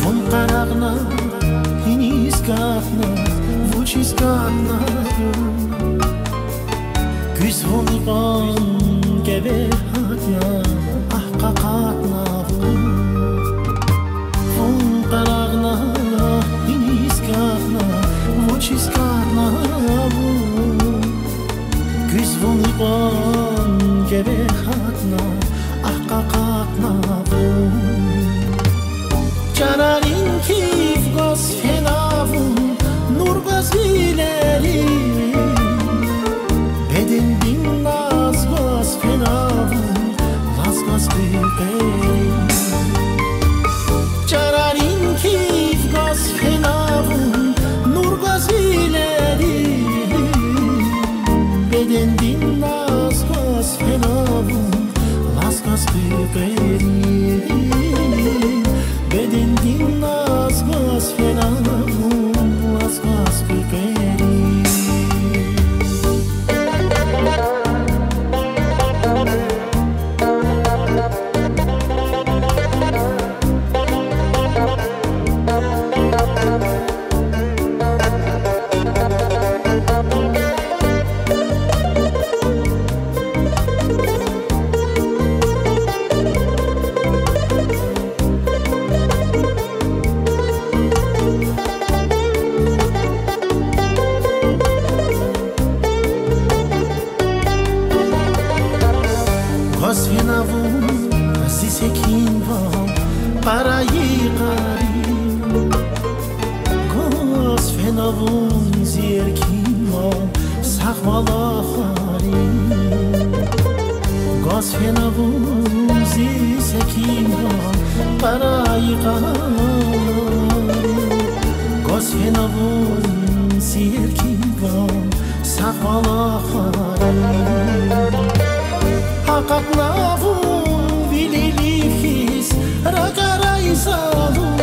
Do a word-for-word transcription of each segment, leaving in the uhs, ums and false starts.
Вун къарагъна, иниз катна, вучиз катна вун? Куьз вун икьван геве гьатна, ахъа къакъатна вун? Вун къарагъна, иниз катна, вучиз катна вун? Куьз вун икьван геве гьатна, ахъа къакъатна вун? Чарарин киф гваз фена вун, нур гваз вилерин, бедендин наз гваз фена вун, лаз гваз къекъерин. Чарарин киф гваз фена вун, нур гваз вилерин, бедендин наз гваз фена вун, лаз гваз къекъерин. Бедендин наз гваз фена вун, лаз гваз къекъерин. Гваз фена вун зи секинвал, къара йикъарин. Гваз фена вун зи эркинвал, сагъвал ахварин. Гваз фена вун зи секинвал, къара йикъарин. Гваз фена вун зи эркинвал, сагъвал ахварин. Акъатна вун вилилив хьиз, ракӀарай залум,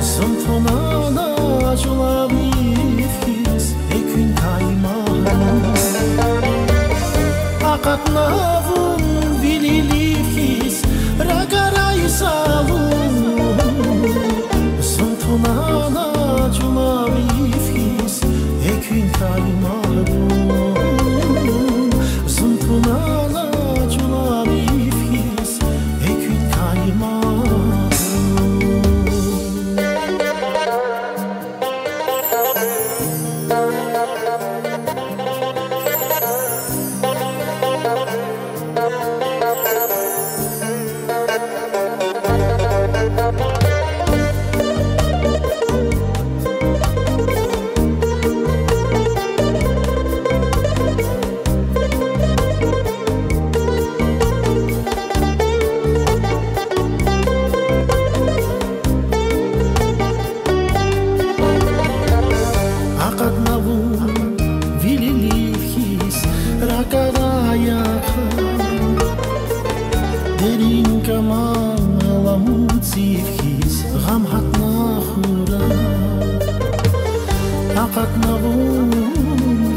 зун туна на жувалив хьиз, экуьндай магьрум. Акъатна вун вилилив хьиз, ракӀарай залум, зун туна на жувалив хьиз, экуьндай магьрум. Зун туна на жувалив хьиз, экуьндай магьрум. Акъатна вун вилилив хьиз, ракӀарай ахъа, дерин каман аламутзив хьиз, гъам гьатна хура. Акъатна вун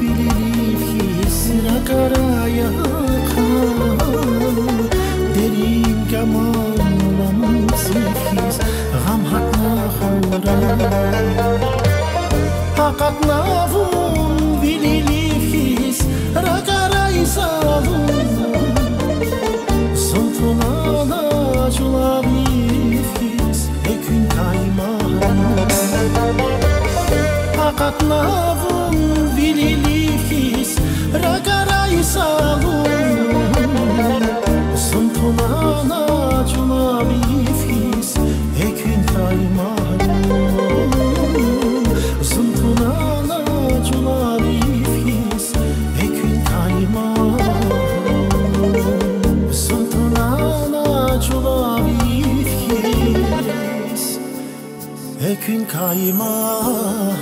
вилилив хьиз, ракӀарай ахъа, дерин каман аламутзив хьиз, гъам гьатна хура. Акъатна вун вилилив хьиз, ракӀарай залум, зун туна на жувалив хьиз, экуьндай магьрум. Акъатна вун вилилив хьиз, ракӀарай залум, зун туна на жувалив хьиз, экуьндай магьрум. Зун туна на жувалив хьиз, экуьндай магьрум. Зун туна куьн каймагьрум.